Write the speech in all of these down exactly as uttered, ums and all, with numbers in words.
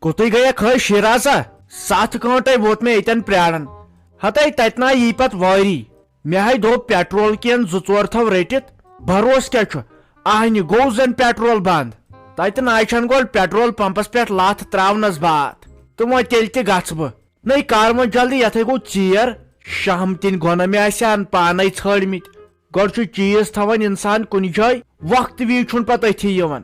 کوٚتُے گٔیَکھ ہے شیرازا؟ ستھ گٲنٛٹے ووت مےٚ ییٚتٮ۪ن پرٛاران۔ ہتے تتہِ نا یی پتہٕ وٲری۔ مےٚ ہے دوٚپ پیٹرول کین زٕ ژور تھاو رٔٹِتھ۔ بھروسہٕ کیٛاہ چھُ؟ اہنہِ گوٚو زن پیٹرول بنٛد۔ تتہِ ناے چھَنہٕ گۄڈٕ پیٹرول پمپس پٮ۪ٹھ لتھ تراونس باتھ۔ تہٕ وۄنۍ تیٚلہِ تہِ گژھٕ بہٕ۔ نٔے کر وۄنۍ جلدی، یتھے گوٚو ژیر۔ شہم تِنۍ گۄنہ مےٚ آسہِ ہن پانے ژھٲڑمٕتۍ۔ گۄڈٕ چھُ چیٖز تھاوان انسان کُنہِ جایہِ، وقتہٕ وِزِ چھُنہٕ پتہٕ أتھی یِوان۔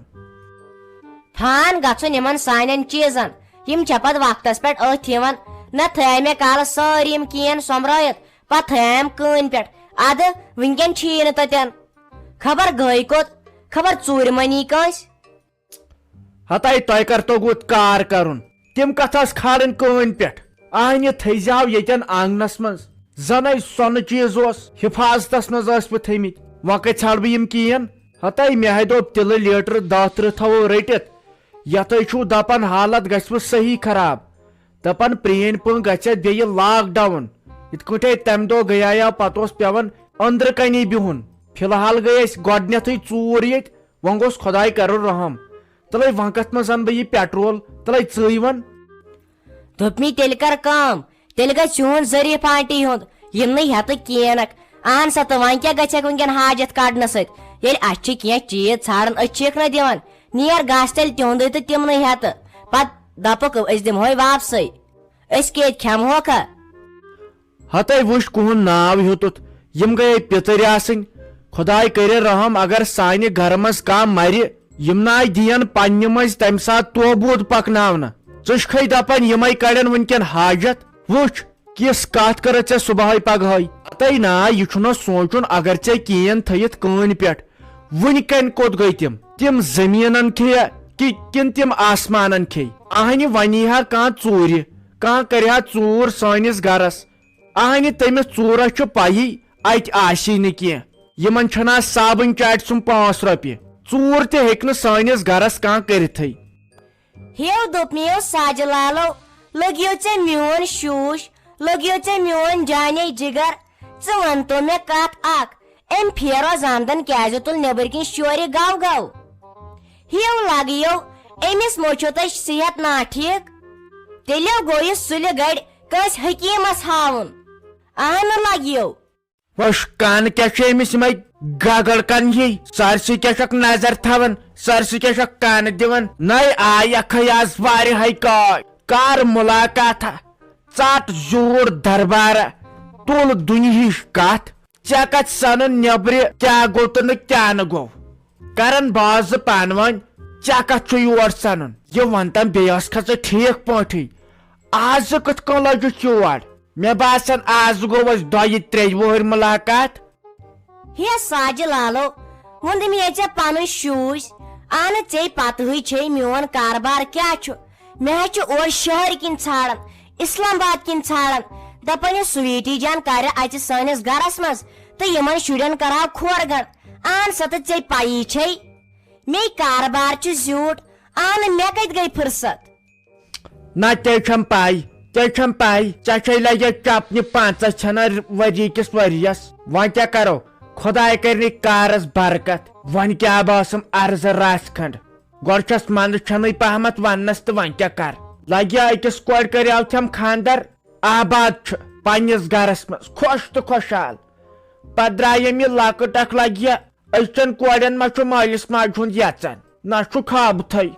تھان گژھُن یِمن سانٮ۪ن چیٖزن، یِم چھےٚ پتہٕ وقتس پٮ۪ٹھ أتھۍ یِوان۔ نہ تھٲے مےٚ کالس سٲری یِم کین سۄمبرٲیِتھ، پتہٕ تھٲیم کٲنۍ پٮ۪ٹھ۔ ادٕ وٕنکٮ۪ن چھِیی نہٕ تتٮ۪ن۔ خبر گٔے کوٚت، خبر ژوٗرِ مٔنی کٲنٛسہِ۔ ہتاے تۄہہِ کر توٚگوُت کار کرُن؟ تِم کتھ آسہٕ کھالٕنۍ کٲنۍ پٮ۪ٹھ؟ آہنہِ تھٲیزیو ییٚتٮ۪ن آنگنس منٛز۔ زنے سۄنہٕ چیٖز اوس، حفاظتس منٛز ٲسۍ پٲٹھۍ تھٲمٕتۍ۔ وۄنۍ کتہِ ژھانڈٕ بہٕ یِم کین؟ ہتاے مےٚ ہے دوٚپ تِلہٕ لیٹر دہ ترٕہ تھاوو رٔٹِتھ۔ یتھے چھُو دپان حالت گژھِ وٕ صحیح خراب۔ دپان پرٛینۍ پٲنۍ گژھِ بیٚیہِ لاک ڈاوُن۔ یِتھ کٲٹھۍ تمہِ دۄہ گٔیایاو پتہٕ اوس پٮ۪وان أنٛدرٕ کنی بِہُن۔ فی الحال گٔے أسۍ گۄڈٕنیتھٕے ژوٗر ییٚتہِ۔ وۄنۍ گوٚژھ خۄداے کرُن رحم۔ تلے وۄنۍ کتھ منٛز انہٕ بہٕ یہِ پیٹرول؟ تلے ژٕے ون۔ دوٚپمی تیٚلہِ کر کٲم، تیٚلہِ گژھِ چون ظریف آنٹی ہُنٛد یِمنٕے ہٮ۪تہٕ کینک۔ اہن سا، تہٕ وۄنۍ کیٛاہ گژھٮ۪کھ وٕنکٮ۪ن حاجت کڑنہٕ سۭتۍ؟ ییٚلہِ اسہِ چھِ کینٛہہ چیٖز ژھانڈان، أسۍ چھِکھ نہ دِوان۔ نیر گژھ تیٚلہِ تِہُنٛدُے تہٕ تِمنٕے ہٮ۪تہٕ۔ پتہٕ دپکھ أسۍ دِمہوے واپسٕے۔ أسۍ کیٛاہ ییٚتہِ کھٮ۪مہوکھا؟ ہتے وٕچھ کُہُنٛد ناو ہیوٚتُتھ، یِم گٔیے پِتٕرۍ آسٕنۍ۔ خۄداے کٔرِن رحم، اگر سانہِ گرٕ منٛز کانٛہہ مرِ، یِم ناے دِین پننہِ مٔنٛزۍ تمہِ ساتہٕ توبوٗد پکناونہٕ۔ ژٕ چھُکھے دپان یِمے کڑن وٕنکٮ۪ن حاجت؟ وٕچھ، کِژھ کتھ کٔرٕتھ ژےٚ صبحٲے پگہٲے؟ ہتے نا، یہِ چھُنہ سونٛچُن، اگر ژےٚ کین تھٲیِتھ کٲنۍ پٮ۪ٹھ، وٕنہِ کنہِ کوٚت گٔے تِم؟ تِم زٔمیٖنن کھیٚیہ کہِ کِنہٕ تِم آسمانن کھیٚیہِ؟ اہنہِ وۄنۍ یی ہا کانٛہہ ژوٗرِ، کانٛہہ کرِ ہا ژوٗر سٲنِس گرس۔ اہنہِ تٔمِس ژوٗرس چھُ پیی اتہِ آسی نہٕ کینٛہہ۔ یِمن چھنہ آز صابٕنۍ چاٹہِ سُم پانٛژھ رۄپیہِ۔ ژوٗر تہِ ہیٚکہِ نہٕ سٲنِس گرس کانٛہہ کٔرِتھٕے۔ ہیو دوٚپمیو ساجہِ لالو، لٔگیو ژےٚ میون شوٗش، لٔگیو ژےٚ میون جانے جگر۔ ژٕ وَن تو مےٚ کَتھ اَکھ، أمۍ پھیرو زامدن کیٛازِ تُل نیٚبٕرۍ کِنۍ شورِ گَو گَو؟ ہیو لگیو، أمِس مو چھو تۄہہِ صحت ناٹھیٖک؟ تیٚلہِ گوٚو یہِ سُلہِ گڑِ کٲنٛسہِ حکیٖمس ہاوُن۔ اہنہٕ لگیو۔ وش کان کیا چھُ أمِس یِمے گگڑ کن ہی؟ سارسٕے کیا چھکھ نظر تھاوان؟ سارسٕے کیا چھکھ کانہٕ دِوان؟ نَے آیکھ ہے آز واریاہے کاے۔ کر ملاقاتہ، ژٹ زیوٗٹھ دربارہ، تُل دُنہِچ کتھ۔ ژےٚ کتہِ سنُن نیبرِ کیٛاہ گوٚو تہٕ نہٕ کیٛاہ نہٕ گوٚو؟ کرن بازٕ پانہٕ ؤنۍ، ژےٚ کتھ چھُ یور سنُن؟ یہِ ون تم بیٚیہِ ٲسکھا ژٕ ٹھیٖک پٲٹھۍ؟ آزٕ کِتھ کٔنۍ لٔجِتھ یور؟ مےٚ باسان آزٕ گوٚو اَسہِ دۄیہِ ترٛیٚیہِ وُہٕرۍ مُلاقات۔ ہے ساجہِ لالو، ووٚنُم ہے ژےٚ پنُن شوٗژ، اہنہٕ ژے پتہٕے چھے میون کاربار کیٛاہ چھُ۔ مےٚ حظ چھُ اورٕ شہر کِنۍ ژھانڈان، اسلام آباد کِنۍ ژھانڈان، دپان یہِ سویٖٹی جان کرِ اژِ سٲنِس گرس منٛز تہٕ یِمن شُرٮ۪ن کرہاو کھور گنڈ۔ اہن سا تہٕ ژے پیی چھے، مے کاربار چھُ زیوٗٹھ، اہنہٕ مےٚ کتہِ گٔے فرصت۔ نہ تیٚلہِ چھم پاے، تیٚلہِ چھم پاے، ژےٚ چھے لگے چپنہِ پنژاہ ژھٮ۪نن ؤری کِس ؤرۍیس۔ وۄنۍ کیٛاہ کرو؟ خۄداے کرِ نہٕ کارس برکت۔ وۄنۍ کیٛاہ باسم عرضہٕ رژھ کھنڈ۔ گۄڈٕ چھس منٛدٕ چھنٕے پہمتھ وننس تہٕ وۄنۍ کیٛاہ کر؟ لگیا أکِس کورِ کریاو تھم خاندر، آباد چھُ پننِس گرس منٛز خۄش تہٕ خۄشحال۔ پتہٕ درٛاییم یہِ لۄکٕٹ اکھ لگیا۔ أزچٮ۪ن کورٮ۪ن ما چھُ مٲلِس ماجہِ ہُنٛد یژان؟ نہ چھُ خابتھٕے۔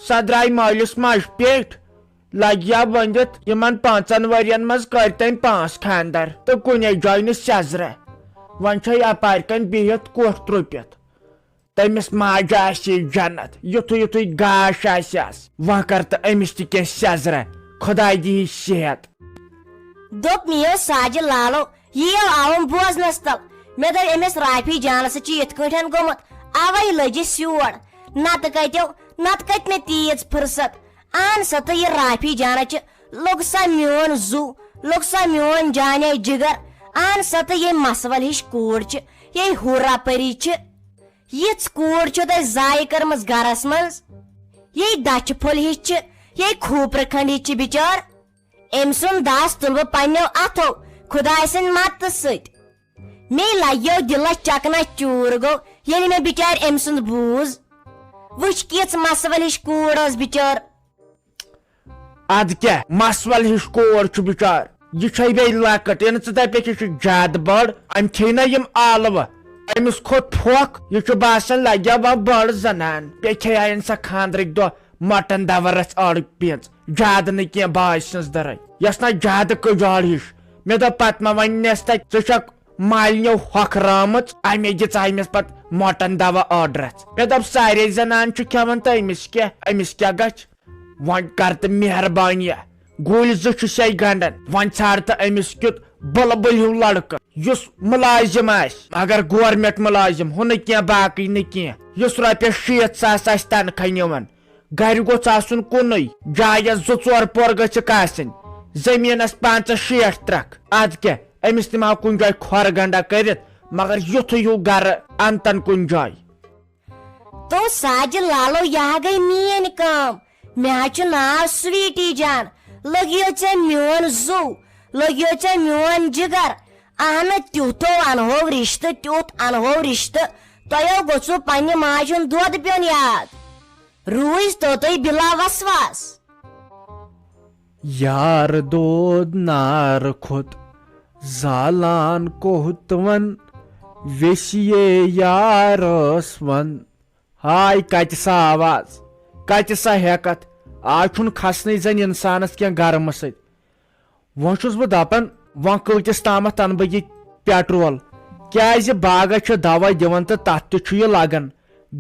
سۄ درٛایہِ مٲلِس ماجہِ پیٚٹھۍ۔ لگیا ؤنِتھ، یِمن پانٛژن ؤرین منٛز کٔرۍ تٔمۍ پانٛژھ خاندر تہٕ کُنے جایہِ نہٕ سیزرہ۔ وۄنۍ چھے اپارِ کنۍ بِہِتھ کوٹھ ترُپِتھ۔ تٔمِس ماجہِ آسہِ ہے جنت، یُتھُے یُتھُے گاش آسٮ۪س۔ وۄنۍ کر تہٕ أمِس تہِ کینٛہہ سیزرہ، خۄداے دِیہِ صحت۔ دوٚپ میو ساجہِ لالو، یِیو آوُم بوزنس تل۔ مےٚ دوٚپ أمِس رافی جانس سۭتۍ چھُ یِتھ کٲٹھۍ گوٚمُت، اوے لٔجِس یور۔ نتہٕ کتیو، نتہٕ کتہِ مےٚ تیٖژ فرصت۔ اہن سا تہٕ یہِ رافی جانہ چھِ، لوٚگ سا میون زُو، لوٚگ سا میون جانے جگر۔ اہن سا تہٕ یہِ مسول ہِش کوٗر چھِ، یہِ ہورا پری چھِ۔ یِژھ کوٗر چھو تۄہہِ زایہِ کٔرمٕژ گرس منٛز؟ یہِ دچھِ پھوٚل ہِش چھِ، یہِ کھوٗپرٕ کھنڈ ہِش چھِ بِچٲر۔ أمۍ سُنٛد دس تُلہٕ بہٕ پننیو اتھو خۄداے سٕنٛدِ مدتہٕ سۭتۍ۔ مے لگیو دِلس چکنا چوٗر گوٚو، ییٚلہِ مےٚ بِچارِ أمۍ سُنٛد بوٗز۔ وٕچھ کِژھ مسول ہِش کوٗر ٲس بِچٲر۔ ادٕ کیٛاہ، مسول ہِش کور چھُ بِچار۔ یہِ چھے بیٚیہِ لۄکٕٹ، ییٚلہِ ژٕ دپکھ یہِ چھُ زیادٕ بٔڑ، أمۍ کھیٚیہِ نا یِم ٲلوٕ۔ أمِس کھوٚت پھۄکھ، یہِ چھُ باسان لگیا وۄنۍ بٔڑ زنان۔ بیٚیہِ کھیٚیہِ ہا أمۍ سۄ خانٛدرٕکۍ دۄہ مٹن دوا رژھ أڑ پیٖنٛژ، زیادٕ نہٕ کینٛہہ، باجہِ سٕنٛز دٔرے۔ یۄس نا زیادٕ کٔجال ہِش۔ مےٚ دوٚپ پتہٕ ما وننس تتہِ، ژٕ چھکھ مالنیو ہۄکھرٲمٕژ، امے دِژ أمِس پتہٕ مٹن دوا أڑ رژھ۔ مےٚ دوٚپ سارے زنان چھِ کھٮ۪وان تہٕ أمِس کیٛاہ، أمِس کیٛاہ گژھِ؟ وۄنۍ کر تہٕ مہربٲنی، گُلۍ زٕ چھُ سے گنڈان، وۄنۍ ژھانڈ تہٕ أمِس کیُتھ بلبل ہیوٗ لڑکہٕ یُس مُلازِم آسہِ، مگر گورمنٹ مُلازِم، ہُہ نہٕ کینٛہہ باقٕے نہٕ کینٛہہ، یُس رۄپیس شیٖتھ ساس آسہِ تنخواہ نِوان۔ گرِ گوٚژھ آسُن کُنُے، جایس زٕ ژور پور گٔژھکھ آسٕنۍ، زٔمیٖنس پنژاہ شیٹھ ترکھ۔ ادٕ کیٛاہ، أمِس نِمہٕ ہا کُنہِ جایہِ کھۄر گنڈا کٔرِتھ، مگر یُتھُے ہیوٗ گرٕ انتن کُنہِ جایہِ۔ تو ساجہِ لالو، یہِ ہا گٔے میٲنۍ کٲم۔ مےٚ ہا چھُ ناو سویٹی جان۔ لٔگیو ژےٚ میون زُو، لٔگیو ژےٚ میون جِگر۔ اہنہٕ، تیُتھ ہو انہو رِشتہٕ، تیُتھ انہو رِشتہٕ۔ تۄہہِ ہو گوٚژھوُ پننہِ ماجہِ ہُنٛد دۄد پیوٚن یاد۔ روٗزۍ توٚتُے بِلا وسواس۔ یار دود نار کھوٚت زالان کوٚت وَن، ویسیے یارس وَن۔ ہاے، کتہِ سا آواز، کتہِ سا ہیکتھ؟ آز چھُنہٕ کھسنٕے زن انسانس کینٛہہ گرمہٕ سۭتۍ۔ وۄنۍ چھُس بہٕ دپان، وۄنۍ کۭتِس تامتھ انہٕ بہٕ یہِ پیٹرول؟ کیازِ باغس چھِ دوا دِوان تہٕ تتھ تہِ چھُ یہِ لگان،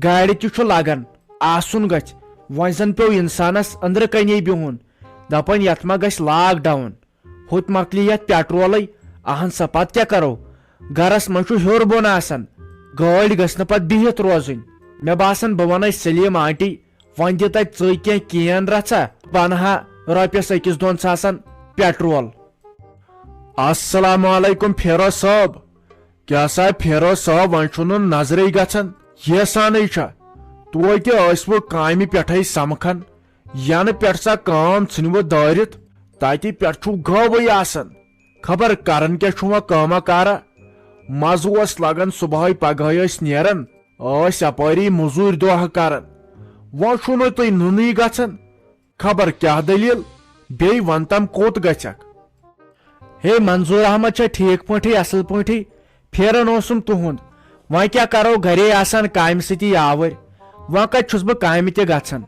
گاڑِ تہِ چھُ لگان۔ آسُن گژھِ، وۄنۍ زن پیوٚو انسانس أنٛدرٕ کنے بِہُن، دپان یتھ ما گژھِ لاک ڈاوُن۔ ہُتہِ مۄکلہِ یتھ پیٹرولٕے۔ اہن سا، پتہٕ کیٛاہ کرو؟ گرس منٛز چھُ ہیوٚر بۄن آسان، گٲڑۍ گٔژھ نہٕ پتہٕ بِہِتھ روزٕنۍ۔ مےٚ باسان، بہٕ ونَے سلیٖم آنٹی، وۄنۍ دِ تتہِ ژٕے کینٛہہ کین رژھا، بہٕ انہٕ ہا رۄپیس أکِس دۄن ساسن پیٹرول۔ السلام علیکم فیروز صٲب۔ کیٛاہ سا فیروز صٲب، وۄنۍ چھُنہٕ نظرے گژھان، ییسانٕے چھا؟ توتہِ ٲسوٕ کامہِ پٮ۪ٹھے سمکھان، ینہٕ پٮ۪ٹھ سا کٲم ژھٕنوٕ دٲرِتھ، تتہِ پٮ۪ٹھ چھُو گٲوٕے آسان۔ خبر کران کیٛاہ چھُ وۄنۍ کٲما کارا؟ مزٕ اوس لگان صبحٲے پگہٲے ٲسۍ نیران، ٲسۍ اپٲری مٔزوٗرۍ دۄہ کران۔ وۄنۍ چھُو نہٕ تُہۍ نُنٕے گژھان۔ خبر کیٛاہ دٔلیٖل؟ بیٚیہِ وَن تَم کوٚت گژھکھ؟ ہے منظور احمد چھا ٹھیٖک پٲٹھی، اصل پٲٹھی؟ پھیران اوسُم تُہُنٛد۔ وۄنۍ کیٛاہ کرو، گرے آسان کامہِ سۭتی آوٕرۍ۔ وۄنۍ کتہِ چھُس بہٕ کامہِ تہِ گژھان؟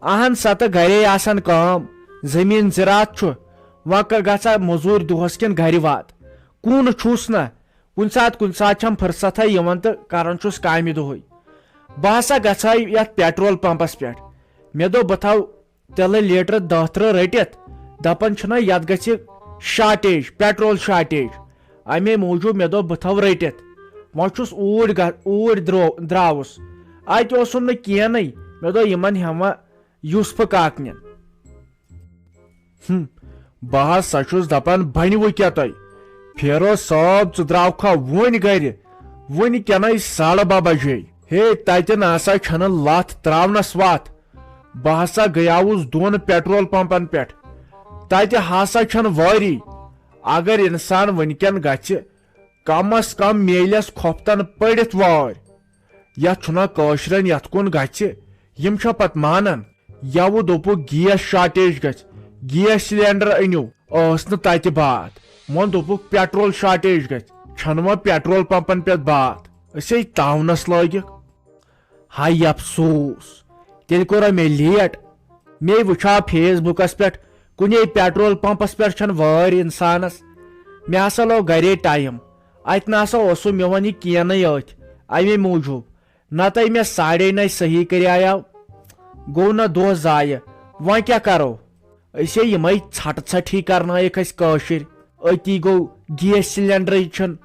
اہن سا، تہٕ گرے آسان کٲم، زٔمیٖن زِراعت چھُ۔ وۄنۍ کتہِ گژھا مٔزوٗرۍ دۄہس کِنہٕ گرِ وات؟ کُن چھُس نہ۔ کُنہِ ساتہٕ کُنہِ ساتہٕ چھم فرصتھا یِوان تہٕ کران چھُس کامہِ دۄہٕے۔ بہٕ ہسا گژھٕ ہا یتھ پیٹرول پمپس پٮ۪ٹھ۔ مےٚ دوٚپ بہٕ تھاوٕ تِلہٕ لیٖٹر دَہ ترٕٛہ رٔٹِتھ، دَپان چھِنہ یَتھ گژھِ شارٹیج، پیٹرول شارٹیج۔ اَمے موٗجوٗب مےٚ دوٚپ بہٕ تھاوٕ رٔٹِتھ۔ وۄنۍ چھُس اوٗرۍ گہ-، اوٗرۍ درو-، درٛاوُس۔ اَتہِ اوسُم نہٕ کینٛہہ نٕے۔ مےٚ دوٚپ یِمَن ہٮ۪مہٕ یوٗسفہٕ کاکنٮ۪ن۔ ہم، بہٕ ہسا چھُس دَپان بَنہِ وۄنۍ کیٛاہ تۄہہِ؟ فیروز صٲب، ژٕ درٛاوکھا وۄنۍ گرِ؟ وۄنۍ کٮ۪نَے ساڑٕ باہ بجے۔ ہے، تَتہِ نہ سا چھَنہٕ لَتھ ترٛاونَس وَتھ۔ بہٕ ہسا گٔیاوُس دۄن پیٹرول پمپن پٮ۪ٹھ۔ تتہِ ہسا چھنہٕ وٲری۔ اگر انسان وٕنکٮ۪ن گژھِ، کم از کم میلٮ۪س کھۄفتن پٔڑِتھ وٲرۍ۔ یتھ چھُنہ کٲشرٮ۪ن یتھ کُن گژھِ، یِم چھا پتہٕ مانان؟ یوٕ دوٚپُکھ گیس شارٹیج گژھِ، گیس سلینڈر أنِو، ٲس نہٕ تتہِ باتھ۔ وۄنۍ دوٚپُکھ پیٹرول شارٹیج گژھِ، چھنہٕ وۄنۍ پیٹرول پمپن پٮ۪ٹھ باتھ۔ أسۍ ہے تاونس لٲگِکھ۔ ہاے افسوس، تیٚلہِ کوٚرا مےٚ لیٹ۔ مے وٕچھاو فیس بُکس پٮ۪ٹھ، کُنے پیٹرول پمپس پٮ۪ٹھ چھنہٕ وٲرۍ انسانس۔ مےٚ ہسا لوٚگ گرے ٹایم۔ اتہِ نہ ہسا اوسُم میون یہِ کینٕے أتھۍ، امے موٗجوٗب۔ نتہٕ مےٚ ساڑے نَے صحیح کریاو۔ گوٚو نہ دۄہ ضایع۔ وۄنۍ کیٛاہ کرو؟ أسۍ ہے یِمے ژھٹہٕ ژھٹھ ہی کرنٲیِکھ أسۍ کٲشِرۍ۔ أتی گوٚو گیس سلینڈرٕے چھُنہٕ،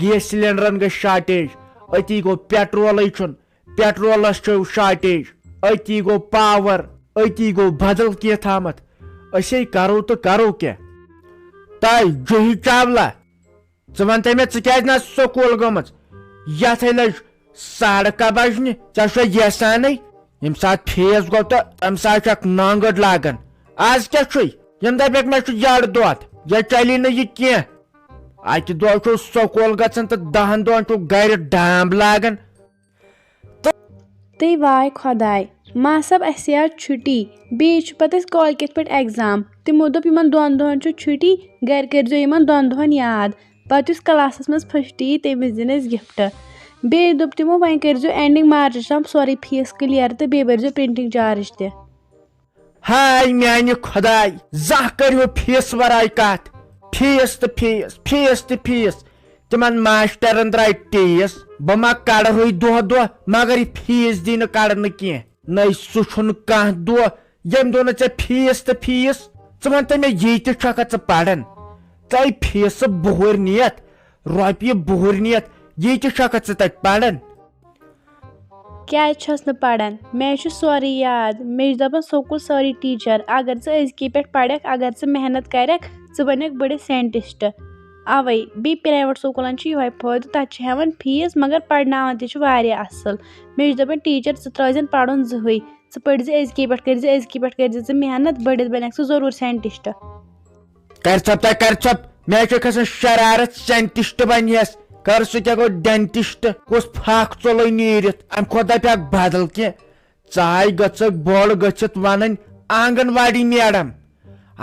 گیس سلینڈرن گٔے شارٹیج۔ أتی گوٚو پیٹرولٕے چھُنہٕ، پیٹرولس چھُ شارٹیج، أتی گوٚو پاور، أتی گوٚو بدل کینٛہہ تامتھ۔ أسۍ ہے کرو تہٕ کرو کیٛاہ؟ تۄہہِ جوہی چاولہ، ژٕ وَن تہٕ مےٚ، ژٕ کیٛازِ نہٕ سکوٗل گٔمٕژ؟ یَتھ ہے لٔج ساڑٕ کاہ بجنہِ، ژےٚ چھُے یَسانٕے؟ ییٚمہِ ساتہٕ فیس گوٚو تہٕ تَمہِ ساتہٕ چھُ اکھ نانٛگٕر لاگان۔ آز کیٛاہ چھُے؟ ییٚمہِ دۄہ پٮ۪ٹھ مےٚ چھُ یَڈ دود، یا چلی نہٕ یہِ کینٛہہ۔ اَکہِ دۄہ چھُ سکوٗل گژھان تہٕ دَہَن دۄہَن چھُ گرِ ڈامب لاگان۔ تہٕ واے خۄداے، ماں صٲب، اَسہِ آز چھُٹی، بیٚیہِ چھُ پَتہٕ اَسہِ کالکٮ۪تھ پٮ۪ٹھ اٮ۪کزام۔ تِمو دوٚپ، یِمَن دۄن دۄہَن چھُ چھُٹی، گَرِ کٔرۍزیو یِمَن دۄن دۄہَن یاد۔ پَتہٕ یُس کلاسَس منٛز فٔسٹ یی، تٔمِس دِن أسۍ گفٹ۔ بیٚیہِ دوٚپ تِمو، وۄنۍ کٔرۍزیو اینڈِنگ مارچَس تام سورُے فیٖس کلیئر تہٕ بیٚیہِ بٔرۍزیو پینڈنگ چارج تہِ۔ ہاے میانہِ خۄداے، زانٛہہ کٔرِو فیٖس ورٲے کتھ۔ فیٖس تہٕ فیٖس، فیٖس تہٕ فیٖس۔ تِمن ماسٹرن درٛاے ٹیٖس۔ بہٕ ما کڑہے دۄہ دۄہ، مگر یہِ فیٖس دی نہٕ کڑنہٕ کینٛہہ۔ نَے سُہ چھُنہٕ کانٛہہ دۄہ، ییٚمہِ دۄہ نہٕ ژےٚ فیٖس تہٕ فیٖس۔ ژٕ وَن تہٕ مےٚ، ییٚتہِ چھَکھا ژٕ پران؟ ژَے فیٖسہٕ بُہٕرۍ نِتھ، رۄپیہِ بُہٕرۍ نِتھ، ییٚتہِ چھَکھا ژٕ تَتہِ پران؟ کیٛازِ چھَس نہٕ پَران؟ مےٚ چھُ سورُے یاد۔ مےٚ چھِ دَپان سکوٗل سٲری ٹیٖچَر، اگر ژٕ أزکی پٮ۪ٹھ پَرَکھ، اگر ژٕ محنت کَرَکھ، ژٕ بَنَکھ بٔڑِس ساینٹِسٹ۔ اَوَے، بیٚیہِ پرٛایویٹ سکوٗلَن چھُ یِہوٚے فٲیدٕ، تَتہِ چھِ ہٮ۪وان فیٖس، مگر پَرناوان تہِ چھِ واریاہ اَصٕل۔ مےٚ چھِ دَپان ٹیٖچَر، ژٕ ترٛٲوزٮ۪ن پَرُن زٕہٕے، ژٕ پٔرۍزِ أزکی پٮ۪ٹھ، کٔرۍزِ أزکی پٮ۪ٹھ، کٔرۍزِ ژٕ محنت، بٔڑِتھ بَنَکھ ژٕ ضروٗر ساینٹِسٹ۔ کر ژھۄپ تہ کر ژھۄپ، مےٚ چھُ کھسان شرارت، ساینٹسٹ بنیس۔ کر سُہ کیٛاہ گوٚو ڈینٹسٹ، کُس پھاکھ ژوٚلُے نیٖرِتھ؟ امہِ کھۄتہٕ دپہِ اکھ بدل کینٛہہ۔ ژاے گٔژھکھ بٔڑ گٔژھِتھ ونٕنۍ آنگن واڑی میڈم۔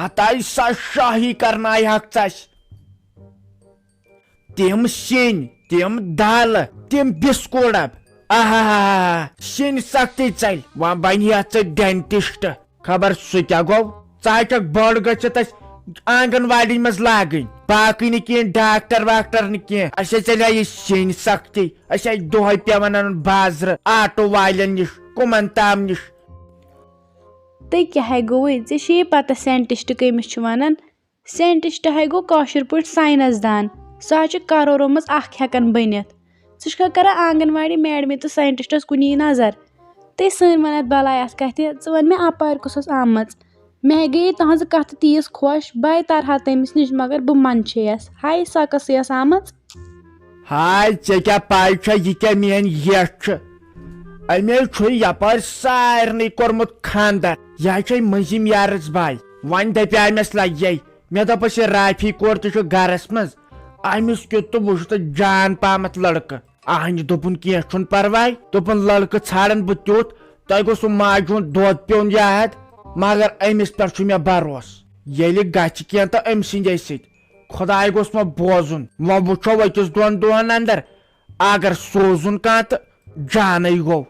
ہتاے سا شاہی کرنایہِ ہکھ ژس۔ تِم سِنۍ، تِم دالہٕ، تِم بسکوٹ ڈبہٕ۔ آہا، سِنۍ سختی ژلۍ، وۄنۍ بنہِ ہا ژٕ ڈینٹسٹ۔ خبر سُہ کیٛاہ گوٚو؟ ژٕ ہا چھکھ بٔڑ گٔژھِتھ اَسہِ آنگن واڑی منٛز لاگٕنۍ۔ باقٕے نہٕ کینٛہہ، ڈاکٹر واکٹر نہٕ کینٛہہ۔ اَسہِ ہے ژَلہِ ہا یہِ سِنۍ سختی۔ أسۍ ٲسۍ دۄہَے پٮ۪وان اَنُن بازرٕ، آٹو والٮ۪ن نِش، کُمَن تام نِش۔ تہٕ کیٛاہ ہے گوٚوُے؟ ژےٚ چھے پَتہ ساینٹِسٹ کٔمِس چھِ وَنان؟ ساینٹِسٹ ہے گوٚو کٲشِر پٲٹھۍ ساینس دان۔ سُہ ہا چھُ کرورو منٛز اکھ ہٮ۪کان بٔنِتھ۔ ژٕ چھُکھا کران آنگن واڑی میڈمہِ تہٕ ساینٹِسٹس کُنی نظر؟ تہٕ سٲنۍ وَن اَتھ بَلاے اَتھ کَتھِ، ژٕ وَن مےٚ اَپارِ کُس ٲس آمٕژ؟ مےٚ گٔیے تُہٕنٛزٕ کَتھٕ تیٖژ خۄش، بہٕ تہِ تَرٕ ہا تٔمِس نِش، مگر بہٕ منٛدچھییَس۔ ہاے، سۄ کۄسٕے ٲس آمٕژ؟ ہاے، ژےٚ کیٛاہ پَے چھےٚ، یہِ کیٛاہ میٛٲنۍ یَٹھ چھِ؟ أمۍ ہے چھُے یَپٲرۍ سارنٕے کوٚرمُت خانٛدر۔ یہِ ہے چھے مٔنٛزِم یارس باے۔ وۄنۍ دَپیٛاے مےٚ لَگے۔ مےٚ دوٚپُس، یہِ رافی کورِ تہِ چھُ گَرَس منٛز۔ أمِس کیُتھ تہٕ وٕچھ تہٕ جان پہمتھ لٔڑکہٕ۔ اہنہِ دوٚپُن، کینٛہہ چھُنہٕ پرواے۔ دوٚپُن، لڑکہٕ ژھانڈن بہٕ تیُتھ، تۄہہِ گوٚژھوٕ ماجہِ ہُنٛد دۄد پیوٚن یاد، مگر أمِس پٮ۪ٹھ چھُ مےٚ بھروسہٕ۔ ییٚلہِ گژھِ کینٛہہ تہٕ أمۍ سٕنٛدے سۭتۍ۔ خۄداے گوٚژھ مےٚ بوزُن۔ وۄنۍ وٕچھو أکِس دۄن دۄہن اندر، اگر سوزُن کانٛہہ تہٕ جانٕے گوٚو۔